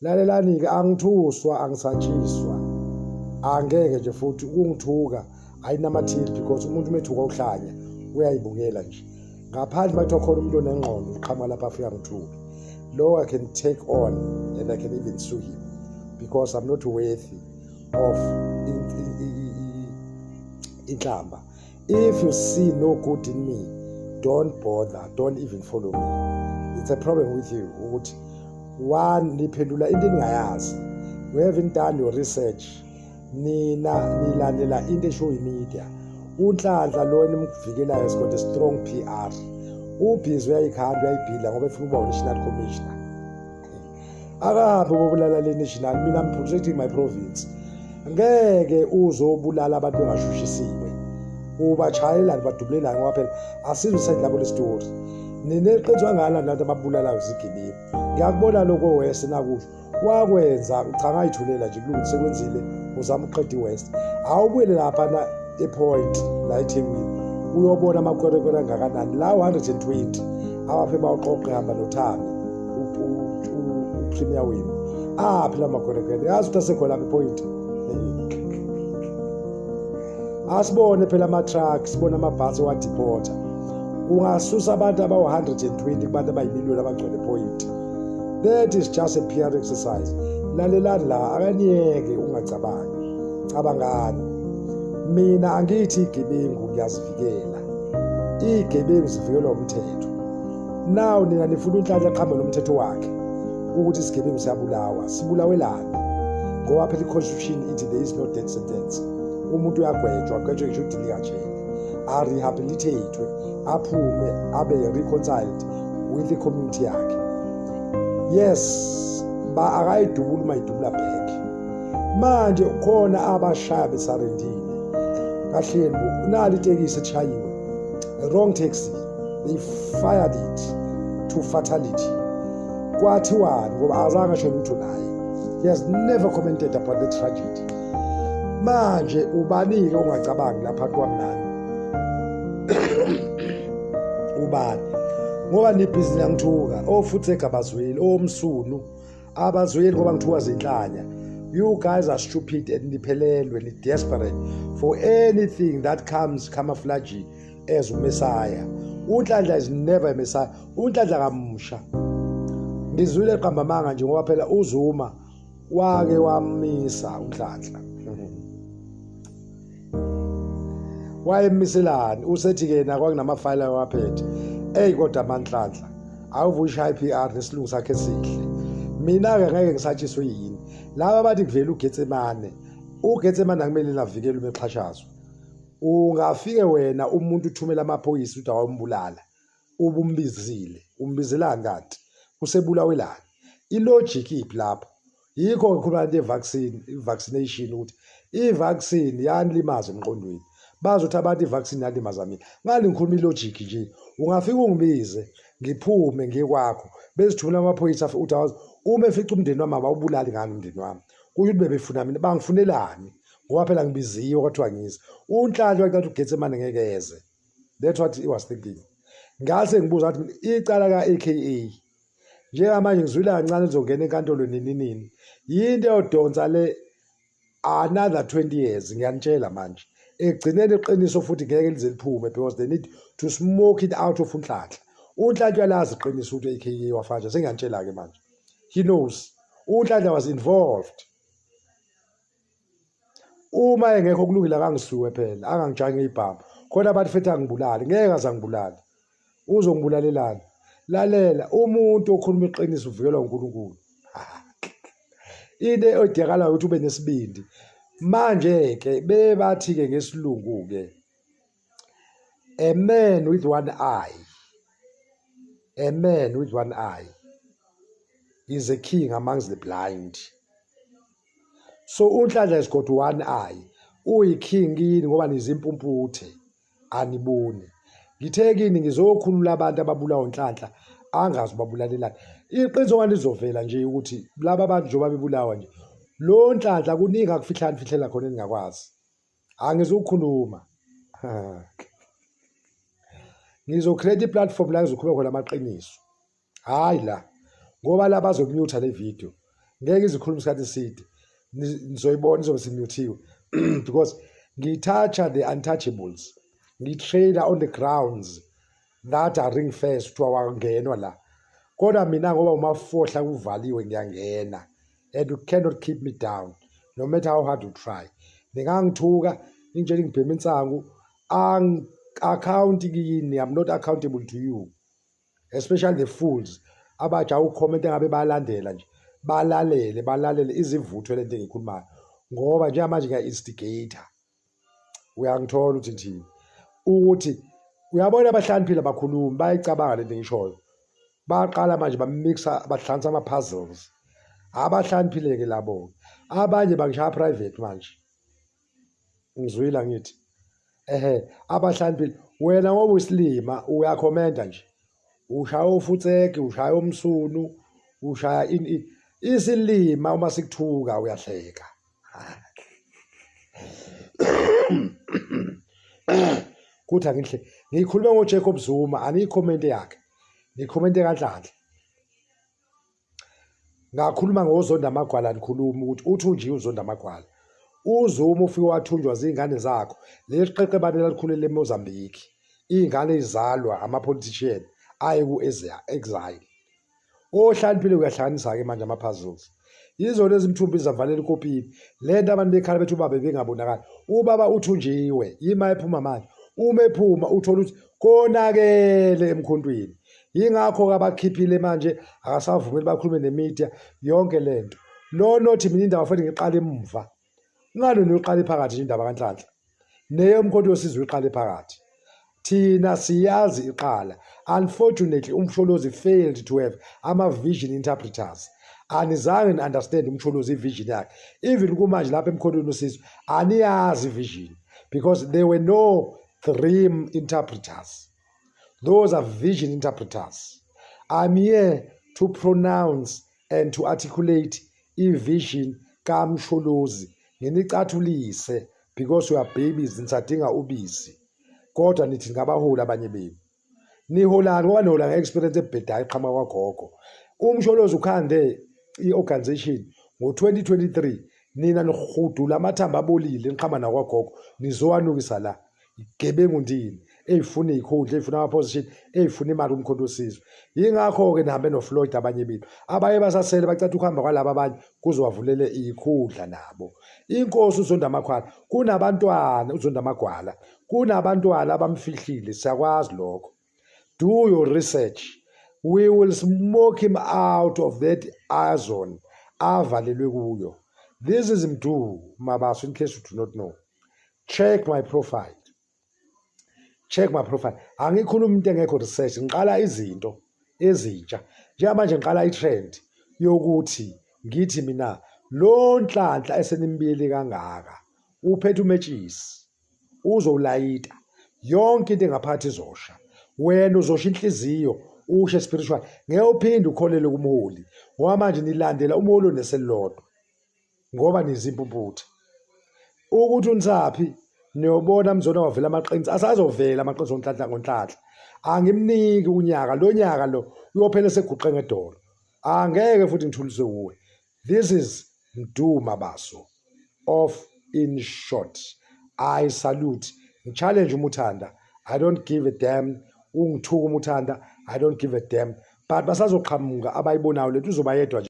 Lalelani-ke, angithuswa, angisatshiswa, angeke nje futhi ukungithuka ayinamathili because umuntu uma ethuka uhlanya uyayibukela nje ngaphandle uma kuthiwa khona umuntu onengqondo uqhamuka lapha afika ngithuke lo I can take on and I can even sue him because I'm not worthy of inhlamba. If you see no good in me, don't bother, don't even follow me. It's a problem with you ukuthi one niphendula into eningayazi. You haven't done your research. Nina nilandela into esho media. UNhlanhla lo enimvikelayo has got a strong PR. Ubhizi uyayikhanda uyayibhila ngoba efuna ukuba u-national commissioner. Akahambe ubobulala le national, mina I'm protecting my province. Ngeke uzobulala abantu bengashushisiwe, ubashayelani badubulelani, ngoba phela asizwe isayidi labo lesitori. Nina eqiniswa ngala nabantu ababulalayo zigebengu. Ngiyakubona lokho wese nakusho wakwenza, cha ngayithulela nje kulungile sekwenzile, uzama ukuqeda i-west. Awubuyele lapha na epoint la eThekwini uyobona amakwerekwere angakanani la 120 abaphe bawuqoqe, hamba noThami upremier wenu aphi la makwerekwere, yazi ukuthi asekhona lapha epoint. Asibone phela ama-truck, sibone amabhasi ewadipotha. Ungasusa abantu abawu-120 kubantu abayimiliyoni abagcwele point. That is just a PR exercise. Lalelani la, akaniyeke ungacabangi, cabangani. Mina angithi igebengu ngiyazivikela, igebengu zivikelwa umthetho. Now nina nifuna uNhlanhla aqhambe nomthetho wakhe ukuthi isigebengu siyabulawa, sibulawelani? Ngoba phela i-constitution ithi there is no death sentence. Umuntu uyagwetshwa, agwetshwe ngisho udilikajele, arehabilitatwe, aphume abe reconciled with the community yakhe. Yes, ba akayidubula uma idubula back. Manje khona abashaya besarendile kahleni bo, nali itekisi eshayiwe, wrong taxi, they fired it to fatality. Kwathiwani? Ngoba azange asho lutho naye, he has never commented about the tragedy. Manje ubani-ke ongacabangi lapha kwami nani ubani? Ngoba nibhizi niyangithuka, ofuthi egabazweli omsunu abazweli ngoba ngithuka zinhlanya. You guys are stupid and niphelelwe, ni desperate for anything that comes camouflaging as umesaya. UNhlanhla is never a messiah. UNhlanhla kamusha ngizwile eqamba amanga nje, ngoba phela uZuma wake wamisa uNhlanhla. Wayemiselani? Usethi-ke yena kwakunamafayela awaphethe. Eyi kodwa amanhlanhla awuve uyishaya i-PR nesilungu sakhe esihle. Mina-ke ngeke ngisatshiswe yini laba bathi kuvele uGetsemane. UGetsemane akumele navikelwe uma exhashazwa. Ungafike wena umuntu uthumela amaphoyisa ukuthi awayombulala, ubumbizile, umbizelani kanti usebulawelani? I-logic iphi lapho? Yikho ngikhuluma into ye-vaccine, i-vaccination, ukuthi i-vaccine yanilimaza emqondweni. Bazothi abantu i-vaccine yalimaza mina. Ngani ngikhuluma i-logic nje? Ungafika ungibize ngiphume ngiye kwakho, bezithumela amaphoyisa uthi awazi uma efica umndeni wami, abawubulali ngani umndeni wami? Kusho ukuthi bebefuna mina, bangifunelani? Ngoba phela ngibiziwe kwathiwa ngize. UNhlanhla wacathi uGetsemane ngeke eze. That's what he was thinking. Ngase ngibuza ngathi icala ka-AKA njengamanje ngizwile kancane lizongena enkantolo nini nini, yinto eyodonsa le another 20 years. Ngiyanitshela manje, ekugcineni iqiniso futhi ngeke lize liphume because they need to smoke it out of uNhlanhla. UNhlanhla uyalazi iqiniso ukuthi AKA wafanja. Sengiyantshela-ke manje, he knows uNhlanhla was involved. Uma engekho kulungile, akangisuwe phela, angangijahi ngey'bhamu khona abantu futhi angibulali, ngeke aze angibulale. Uzongibulalelani? Lalela, umuntu okhuluma iqiniso uvikelwa uNkulunkulu. Into edingakalayo ukuthi ube nesibindi. Manje-ke bebathi-ke ngesilungu-ke, a man with one eye, a man with one eye is a king amongst the blind. So uNhlanhla has got one eye, uyi-king kini ngoba nizimpumputhe, aniboni. Ngithe kini ngizokhulula abantu ababulawa uNhlanhla, angazi babulalelani. Iqiniso kanti lizovela nje ukuthi laba bantu njengoba bebulawa nje, lo Nhlanhla kuningi akufihlani fihlela khona eningakwazi. Angizukukhuluma, ngizocreate i-platform la ngizokhuluma khona amaqiniso, hhayi la, ngoba la bazomutha le video. Ngeke izikhuluma isikhathi eside, nizoyibona izobe simuthiwe because ngitoucha the untouchables, ngitrader on the grounds that are ring fence, kuthiwa wangenwa la. Kodwa mina ngoba umafohla kuvaliwe, ngiyangena and you cannot keep me down no matter how hard you try. Ningangithuka, ningitshela ngibhema insangu, account kini, I'm not accountable to you, especially the fools abaja ukukhomenta ngabe bayalandela nje. Balalele, balalele izivuthwe lento engiyikhulumayo, ngoba njengamanje ngiya-instigate. Uyangithola ukuthi ngithini? Ukuthi uyabona, abahlakaniphile abakhulumi, bayayicabanga lento engishoyo. Baqala manje bamixa, bahlanganisa ama-puzzles. Abahlakaniphile-ke labo, abanye bangishaya private manje. Ngizwile, angithi ehe, abahlakaniphile. Wena ngoba uyisilima, uyakhomenta nje, ushaya ufutseke, ushaya umsunu, ushaya ini. Isilima uma sikuthuka uyahleka. Kuthi angihle ngikhulume ngoJacob Zuma, aniyikhomente yakhe, nikhomente kaNhlanhla. Ngakhuluma ngoZonda Amagwala, nikhuluma ukuthi uthunjiwe uZonda Amagwala. UZuma ufike wathunjwa zingane zakho, leli qeqebane lalikhulele eMozambique, iy'ngane izalwa ama-politician aye ku-exile. Ohlakaniphile uyahlanganisa-ke manje ama-puzzles. Yizo lezi mthumbi zavalela ikopini le nto, abantu bekhala bethi ubaba bengabonakali. Ubaba uthunjiwe, yima ephuma manje. Uma ephuma uthola ukuthi konakele emkhontweni. Yingakho-ke abakhiphile manje, akasavumeli bakhulume ne-media yonke le nto. Lo nothi mina indaba fanele ngiqale emuva, ngani niyoqala phakathi nje indaba kaNhlanhla neyomkhonto wesizwe iqale phakathi? Thina siyazi iqala. Unfortunately, uMsholozi failed to have ama-vision interpreters. Anizange ni-understand uMsholozi, i-vision yakhe. Even kumanje lapha emkhontweni wesizwe aniyazi i-vision because there were no dream interpreters. Those are vision interpreters. I'm here to pronounce and to articulate i-vision kaMsholozi, nginicathulise because you are babies, nisadinga ubisi. Kodwa nithi ngabaholi abanye benu, niholani? Ngoba nihola nge-experience ebhedayo eqhamuka kwagogo. UMsholozi ukhande i-organization ngo-2023, nina nihudula amathambo abolile niqhama nakwagogo, nizowanukisa la. Igebengu ndini ey'funa iy'khundla, ey'funa ama-position, ey'funa imali kumkhonto wesizwe. Yingakho-ke nihambe noFloyd. Abanye bethu abaye basasele bacatha ukuhamba kwalaba abanye kuzowavulele iy'khundla nabo. Inkosi uZonda Amakhwala kunabantwana, uZonda Amagwala kunabantwana abamfihlile, siyakwazi lokho. Do your research. We will smoke him out of that ozone avalelwe kuyo. This is Mdu Mabaso, in case you do not know. Check my profile, check my profile. Angikhulumi into engekho research. Ngiqala izinto ezintsha njengamanje, ngiqala i-trend yokuthi ngithi mina lo Nhlanhla esenimbiyele kangaka uphethe umetshisi, uzowulayita yonke into engaphakathi, izosha. Wena uzosha inhliziyo, ushe spiritual, ngeke uphinde ukholele kumholi, ngoba manje nilandela umholi oneselilodwa ngoba nizimpumputhe ukuthi unisaphi. Niyobona mzona wavela amaqiniso, asazovela amaqiniso ngoNhlanhla. NgoNhlanhla angimniki unyaka, lo nyaka lo uyophela seguqe ngedolo. Angeke futhi ngithuliswe kuwe. This is Mdu Mabaso of In Short. I salute, ngi-challenge umuthanda. I don't give a damn ungithuka umuthanda, I don't give a damn, but basazoqhamuka abayibonayo lento, uzoba yedwa nje.